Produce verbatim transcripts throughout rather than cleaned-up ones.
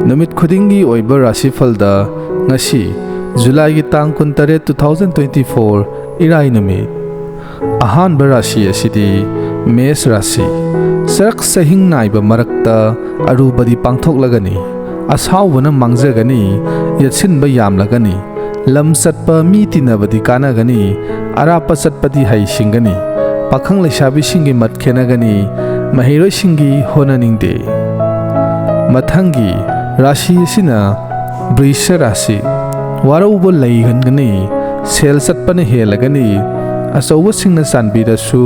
ꯅꯨꯃꯤꯠ ꯈꯨꯗꯤꯡꯒꯤ ꯑꯣꯏꯕ ꯔꯥꯁꯤꯐꯜꯗ ꯉꯁꯤ, ꯖꯨꯂꯥꯏꯒꯤ ꯇꯥꯡ ꯀꯨꯟꯇꯔꯦꯠ, two thousand twenty four, ꯏꯔꯥꯏ ꯅꯨꯃꯤꯠ꯫ ꯑꯍꯥꯟꯕ ꯔꯥꯁꯤ ꯑꯁꯤꯗꯤ ꯃꯦꯁ ꯔꯥꯁꯤ꯫ ꯆꯔꯛ ꯆꯍꯤꯡ ꯅꯥꯏꯕ ꯃꯔꯛꯇ ꯑꯔꯨꯕꯗꯤ ꯄꯥꯡꯊꯣꯛꯂꯒꯅꯤ꯫ ꯑꯁꯥꯎꯕꯅ ꯃꯥꯡꯖꯒꯅꯤ, ꯌꯦꯠꯁꯤꯟꯕ ꯌꯥꯝꯂꯒꯅꯤ꯫ ꯂꯝ ꯆꯠꯄ, ꯃꯤ ꯇꯤꯟꯅꯕꯗꯤ ꯀꯥꯟꯅꯒꯅꯤ꯫ ꯑꯔꯥꯞꯄ ꯆꯠꯄꯗꯤ ꯍꯩ ꯁꯤꯡꯒꯅꯤ꯫ ꯄꯥꯈꯪ ꯂꯩꯁꯥꯕꯤꯁꯤꯡꯒꯤ ꯃꯠ ꯈꯦꯟꯅꯒꯅꯤ꯫ ꯃꯍꯩꯔꯣꯏꯁꯤꯡꯒꯤ ꯍꯣꯠꯅꯅꯤꯡꯗꯦ꯫ ꯃꯊꯪꯒꯤ ꯔꯥꯁꯤ ꯑꯁꯤꯅ ꯕ꯭ꯔꯤꯁ ꯔꯥꯁꯤ꯫ ꯋꯥꯔꯧꯕ ꯂꯩꯍꯟꯒꯅꯤ꯫ ꯁꯦꯜ ꯆꯠꯄꯅ ꯍꯦꯜꯂꯒꯅꯤ꯫ ꯑꯆꯧꯕꯁꯤꯡꯅ ꯆꯥꯟꯕꯤꯔꯁꯨ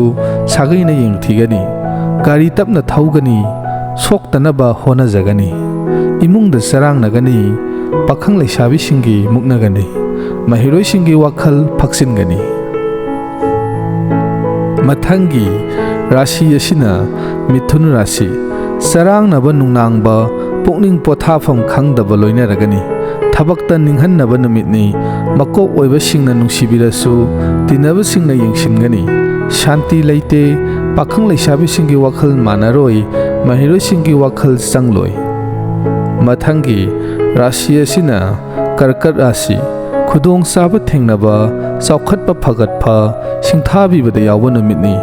ꯁꯥꯒꯩꯅ ꯌꯦꯡꯊꯤꯒꯅꯤ꯫ ꯒꯥꯔꯤ ꯇꯞꯅ ꯊꯧꯒꯅꯤ꯫ ꯁꯣꯛꯇꯅꯕ ꯍꯣꯠꯅꯖꯒꯅꯤ꯫ ꯏꯃꯨꯡꯗ ꯆꯔꯥꯡꯅꯒꯅꯤ꯫ ꯄꯥꯈꯪ ꯂꯩꯁꯥꯕꯤꯁꯤꯡꯒꯤ ꯃꯨꯛꯅꯒꯅꯤ꯫ ꯃꯍꯩꯔꯣꯏꯁꯤꯡꯒꯤ ꯋꯥꯈꯜ ꯐꯛꯆꯤꯟꯒꯅꯤ꯫ ꯃꯊꯪꯒꯤ ꯔꯥꯁꯤ ꯑꯁꯤꯅ ꯃꯤꯊꯨꯟ ꯔꯥꯁꯤ꯫ ꯆꯔꯥꯡꯅꯕ ꯅꯨꯡꯅꯥꯡꯕ, ꯄꯨꯛꯅꯤꯡ ꯄꯣꯊꯥꯐꯝ ꯈꯪꯗꯕ ꯂꯣꯏꯅꯔꯒꯅꯤ꯫ ꯊꯕꯛꯇ ꯅꯤꯡꯍꯟꯅꯕ ꯅꯨꯃꯤꯠꯅꯤ꯫ ꯃꯀꯣꯛ ꯑꯣꯏꯕꯁꯤꯡꯅ ꯅꯨꯡꯁꯤꯕꯤꯔꯁꯨ ꯇꯤꯟꯅꯕꯁꯤꯡꯅ ꯌꯦꯡꯁꯤꯟꯒꯅꯤ꯫ ꯁꯥꯟꯇꯤ ꯂꯩꯇꯦ꯫ ꯄꯥꯈꯪ ꯂꯩꯁꯥꯕꯤꯁꯤꯡꯒꯤ ꯋꯥꯈꯜ ꯃꯥꯟꯅꯔꯣꯏ꯫ ꯃꯍꯩꯔꯣꯏꯁꯤꯡꯒꯤ ꯋꯥꯈꯜ ꯆꯪꯂꯣꯏ꯫ ꯃꯊꯪꯒꯤ ꯔꯥꯁꯤ ꯑꯁꯤꯅ ꯀꯔꯀꯠ ꯔꯥꯁꯤ꯫ ꯈꯨꯗꯣꯡꯆꯥꯕ ꯊꯦꯡꯅꯕ, ꯆꯥꯎꯈꯠꯄ ꯐꯒꯠꯄ, ꯁꯤꯡꯊꯥꯕꯤꯕꯗ ꯌꯥꯎꯕ ꯅꯨꯃꯤꯠꯅꯤ꯫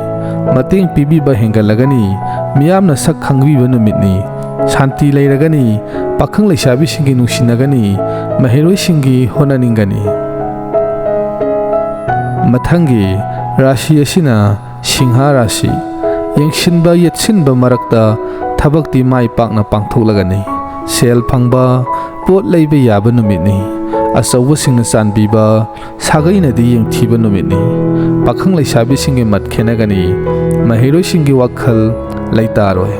ꯃꯇꯦꯡ ꯄꯤꯕꯤꯕ ꯍꯦꯟꯒꯠꯂꯒꯅꯤ꯫ ꯃꯤꯌꯥꯝꯅ ꯁꯛ ꯈꯪꯕꯤꯕ ꯅꯨꯃꯤꯠꯅꯤ꯫ ꯁꯥꯟꯇꯤ ꯂꯩꯔꯒꯅꯤ꯫ ꯄꯥꯈꯪ ꯂꯩꯁꯥꯕꯤꯁꯤꯡꯒꯤ ꯅꯨꯡꯁꯤꯅꯒꯅꯤ꯫ ꯃꯍꯩꯔꯣꯏꯁꯤꯡꯒꯤ ꯍꯣꯠꯅꯅꯤꯡꯒꯅꯤ꯫ ꯃꯊꯪꯒꯤ ꯔꯥꯁꯤ ꯑꯁꯤꯅ ꯁꯤꯡꯍ ꯔꯥꯁꯤ꯫ ꯌꯦꯡꯁꯤꯟꯕ ꯌꯦꯠꯁꯤꯟꯕ ꯃꯔꯛꯇ ꯊꯕꯛꯇꯤ ꯃꯥꯏ ꯄꯥꯛꯅ ꯄꯥꯡꯊꯣꯛꯂꯒꯅꯤ꯫ ꯁꯦꯜ ꯐꯪꯕ, ꯄꯣꯠ ꯂꯩꯕ ꯌꯥꯕ ꯅꯨꯃꯤꯠꯅꯤ꯫ ꯑꯆꯧꯕꯁꯤꯡꯅ ꯆꯥꯟꯕꯤꯕ, ꯁꯥꯒꯩꯅꯗꯤ ꯌꯦꯡꯊꯤꯕ ꯅꯨꯃꯤꯠꯅꯤ꯫ ꯄꯥꯈꯪ ꯂꯩꯁꯥꯕꯤꯁꯤꯡꯒꯤ ꯃꯠ ꯈꯦꯟꯅꯒꯅꯤ꯫ ꯃꯍꯩꯔꯣꯏꯁꯤꯡꯒꯤ ꯋꯥꯈꯜ ꯂꯩꯇꯥꯔꯣꯏ꯫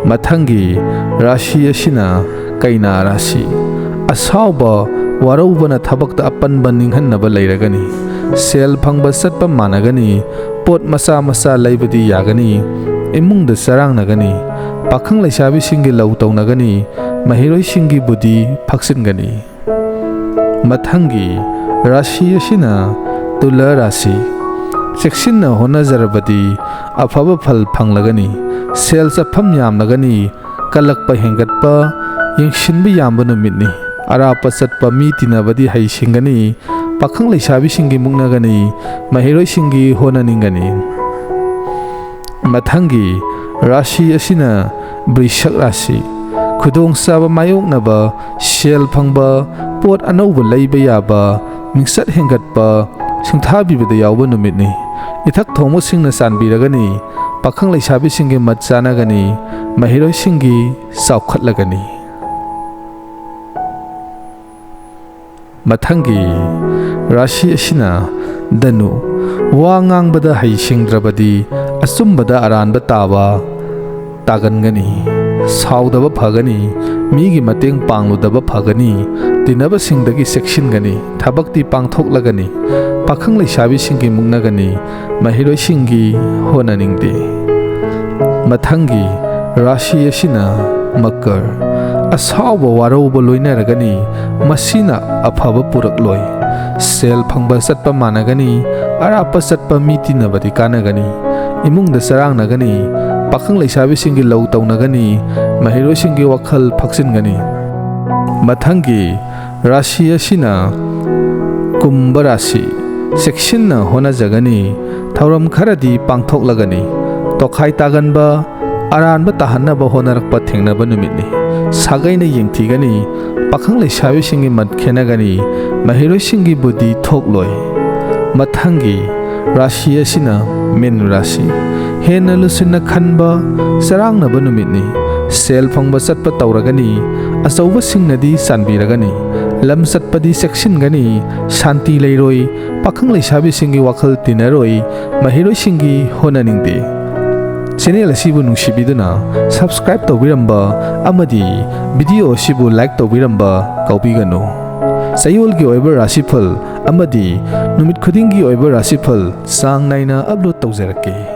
ꯃꯊꯪꯒꯤ ꯔꯥꯁꯤ ꯑꯁꯤꯅ ꯀꯩꯅꯥ ꯔꯥꯁꯤ꯫ ꯑꯁꯥꯎꯕ, ꯋꯥꯔꯧꯕꯅ ꯊꯕꯛꯇ ꯑꯄꯟꯕ ꯅꯤꯡꯍꯟꯅꯕ ꯂꯩꯔꯒꯅꯤ꯫ ꯁꯦꯜ ꯐꯪꯕ ꯆꯠꯄ ꯃꯥꯟꯅꯒꯅꯤ꯫ ꯄꯣꯠ ꯃꯆꯥ ꯃꯆꯥ ꯂꯩꯕꯗꯤ ꯌꯥꯒꯅꯤ꯫ ꯏꯃꯨꯡꯗ ꯆꯔꯥꯡꯅꯒꯅꯤ꯫ ꯄꯥꯈꯪ ꯂꯩꯁꯥꯕꯤꯁꯤꯡꯒꯤ ꯂꯧ ꯇꯧꯅꯒꯅꯤ꯫ ꯃꯍꯩꯔꯣꯏꯁꯤꯡꯒꯤ ꯕꯨꯙꯤ ꯐꯛꯆꯤꯟꯒꯅꯤ꯫ ꯃꯊꯪꯒꯤ ꯔꯥꯁꯤ ꯑꯁꯤꯅ ꯇꯨꯂꯥ ꯔꯥꯁꯤ꯫ ꯆꯦꯛꯁꯤꯟꯅ ꯍꯣꯠꯅꯖꯔꯕꯗꯤ ꯑꯐꯕ ꯐꯜ ꯐꯪꯂꯒꯅꯤ꯫ ꯁꯦꯜ ꯆꯠꯐꯝ ꯌꯥꯝꯂꯒꯅꯤ꯫ ꯀꯜꯂꯛꯄ ꯍꯦꯟꯒꯠꯄ, ꯌꯦꯡꯁꯤꯟꯕ ꯌꯥꯝꯕ ꯅꯨꯃꯤꯠꯅꯤ꯫ ꯑꯔꯥꯞꯄ ꯆꯠꯄ ꯃꯤ ꯇꯤꯟꯅꯕꯗꯤ ꯍꯩꯁꯤꯡꯒꯅꯤ꯫ ꯄꯥꯈꯪ ꯂꯩꯁꯥꯕꯤꯁꯤꯡꯒꯤ ꯃꯨꯛꯅꯒꯅꯤ꯫ ꯃꯍꯩꯔꯣꯏꯁꯤꯡꯒꯤ ꯍꯣꯠꯅꯅꯤꯡꯒꯅꯤ꯫ ꯃꯊꯪꯒꯤ ꯔꯥꯁꯤ ꯑꯁꯤꯅ ꯕ꯭ꯔꯤꯁꯛ ꯔꯥꯁꯤ꯫ ꯈꯨꯗꯣꯡꯆꯥꯕ ꯃꯥꯌꯣꯛꯅꯕ, ꯁꯦꯜ ꯐꯪꯕ, ꯄꯣꯠ ꯑꯅꯧꯕ ꯂꯩꯕ ꯌꯥꯕ, ꯃꯤꯡꯆꯠ ꯍꯦꯟꯒꯠꯄ, ꯁꯤꯡꯊꯥꯕꯤꯕꯗ ꯌꯥꯎꯕ ꯅꯨꯃꯤꯠꯅꯤ꯫ ꯏꯊꯛ ꯊꯣꯡꯕꯁꯤꯡꯅ ꯆꯥꯟꯕꯤꯔꯒꯅꯤ꯫ ꯄꯥꯈꯪ ꯂꯩꯁꯥꯕꯤꯁꯤꯡꯒꯤ ꯃꯠ ꯆꯥꯅꯒꯅꯤ꯫ ꯃꯍꯩꯔꯣꯏꯁꯤꯡꯒꯤ ꯆꯥꯎꯈꯠꯂꯒꯅꯤ꯫ ꯃꯊꯪꯒꯤ ꯔꯥꯁꯤ ꯑꯁꯤꯅ ꯙꯅꯨ꯫ ꯋꯥ ꯉꯥꯡꯕꯗ ꯍꯩꯁꯤꯡꯗ꯭ꯔꯕꯗꯤ ꯑꯆꯨꯝꯕꯗ ꯑꯔꯥꯟꯕ ꯇꯥꯕ ꯇꯥꯒꯟꯒꯅꯤ꯫ ꯁꯥꯎꯗꯕ ꯐꯒꯅꯤ꯫ ꯃꯤꯒꯤ ꯃꯇꯦꯡ ꯄꯥꯡꯂꯨꯗꯕ ꯐꯒꯅꯤ꯫ ꯇꯤꯟꯅꯕꯁꯤꯡꯗꯒꯤ ꯆꯦꯛꯁꯤꯟꯒꯅꯤ꯫ ꯊꯕꯛꯇꯤ ꯄꯥꯡꯊꯣꯛꯂꯒꯅꯤ꯫ ꯄꯥꯈꯪ ꯂꯩꯁꯥꯕꯤꯁꯤꯡꯒꯤ ꯃꯨꯛꯅꯒꯅꯤ꯫ ꯃꯍꯩꯔꯣꯏꯁꯤꯡꯒꯤ ꯍꯣꯠꯅꯅꯤꯡꯗꯦ꯫ ꯃꯊꯪꯒꯤ ꯔꯥꯁꯤ ꯑꯁꯤꯅ ꯃꯀꯔ꯫ ꯑꯁꯥꯎꯕ ꯋꯥꯔꯧꯕ ꯂꯣꯏꯅꯔꯒꯅꯤ꯫ ꯃꯁꯤꯅ ꯑꯐꯕ ꯄꯨꯔꯛꯂꯣꯏ꯫ ꯁꯦꯜ ꯐꯪꯕ ꯆꯠꯄ ꯃꯥꯟꯅꯒꯅꯤ꯫ ꯑꯔꯥꯞꯄ ꯆꯠꯄ ꯃꯤ ꯇꯤꯟꯅꯕꯗꯤ ꯀꯥꯟꯅꯒꯅꯤ꯫ ꯏꯃꯨꯡꯗ ꯆꯔꯥꯡꯅꯒꯅꯤ꯫ ꯄꯥꯈꯪ ꯂꯩꯁꯥꯕꯤꯁꯤꯡꯒꯤ ꯂꯧ ꯇꯧꯅꯒꯅꯤ꯫ ꯃꯍꯩꯔꯣꯏꯁꯤꯡꯒꯤ ꯋꯥꯈꯜ ꯐꯛꯆꯤꯟꯒꯅꯤ꯫ ꯃꯊꯪꯒꯤ ꯔꯥꯁꯤ ꯑꯁꯤꯅ ꯀꯨꯝꯚ ꯔꯥꯁꯤ꯫ ꯆꯦꯛꯁꯤꯟꯅ ꯍꯣꯠꯅꯖꯒꯅꯤ꯫ ꯊꯧꯔꯝ ꯈꯔꯗꯤ ꯄꯥꯡꯊꯣꯛꯂꯒꯅꯤ꯫ ꯇꯣꯈꯥꯏ ꯇꯥꯒꯟꯕ, ꯑꯔꯥꯟꯕ ꯇꯥꯍꯟꯅꯕ ꯍꯣꯠꯅꯔꯛꯄ ꯊꯦꯡꯅꯕ ꯅꯨꯃꯤꯠꯅꯤ꯫ ꯁꯥꯒꯩꯅ ꯌꯦꯡꯊꯤꯒꯅꯤ꯫ ꯄꯥꯈꯪ ꯂꯩꯁꯥꯕꯤꯁꯤꯡꯒꯤ ꯃꯠ ꯈꯦꯟꯅꯒꯅꯤ꯫ ꯃꯍꯩꯔꯣꯏꯁꯤꯡꯒꯤ ꯕꯨꯙꯤ ꯊꯣꯛꯂꯣꯏ꯫ ꯃꯊꯪꯒꯤ ꯔꯥꯁꯤ ꯑꯁꯤꯅ ꯃꯤꯟ ꯔꯥꯁꯤ꯫ ꯍꯦꯟꯅ ꯂꯨꯁꯤꯟꯅ ꯈꯟꯕ, ꯆꯔꯥꯡꯅꯕ ꯅꯨꯃꯤꯠꯅꯤ꯫ ꯁꯦꯜ ꯐꯪꯕ ꯆꯠꯄ ꯇꯧꯔꯒꯅꯤ꯫ ꯑꯆꯧꯕꯁꯤꯡꯅꯗꯤ ꯆꯥꯟꯕꯤꯔꯒꯅꯤ꯫ ꯂꯝ ꯆꯠꯄꯗꯤ ꯆꯦꯛꯁꯤꯟꯒꯅꯤ꯫ ꯁꯥꯟꯇꯤ ꯂꯩꯔꯣꯏ꯫ ꯄꯥꯈꯪ ꯂꯩꯁꯥꯕꯤꯁꯤꯡꯒꯤ ꯋꯥꯈꯜ ꯇꯤꯟꯅꯔꯣꯏ꯫ ꯃꯍꯩꯔꯣꯏꯁꯤꯡꯒꯤ ꯍꯣꯠꯅꯅꯤꯡꯗꯦ꯫ ꯆꯦꯅꯦꯜ ꯑꯁꯤꯕꯨ ꯅꯨꯡꯁꯤꯕꯤꯗꯨꯅ ꯁꯕꯁꯀ꯭ꯔꯥꯏꯕ ꯇꯧꯕꯤꯔꯝꯕ ꯑꯃꯗꯤ ꯚꯤꯗꯤꯑꯣ ꯑꯁꯤꯕꯨ ꯂꯥꯏꯛ ꯇꯧꯕꯤꯔꯝꯕ ꯀꯥꯎꯕꯤꯒꯅꯨ꯫ ꯆꯌꯣꯜꯒꯤ ꯑꯣꯏꯕ ꯔꯥꯁꯤꯐꯜ ꯑꯃꯗꯤ ꯅꯨꯃꯤꯠ ꯈꯨꯗꯤꯡꯒꯤ ꯑꯣꯏꯕ ꯔꯥꯁꯤꯐꯜ ꯆꯥꯡ ꯅꯥꯏꯅ ꯑꯞꯂꯣꯗ ꯇꯧꯖꯔꯛꯀꯦ꯫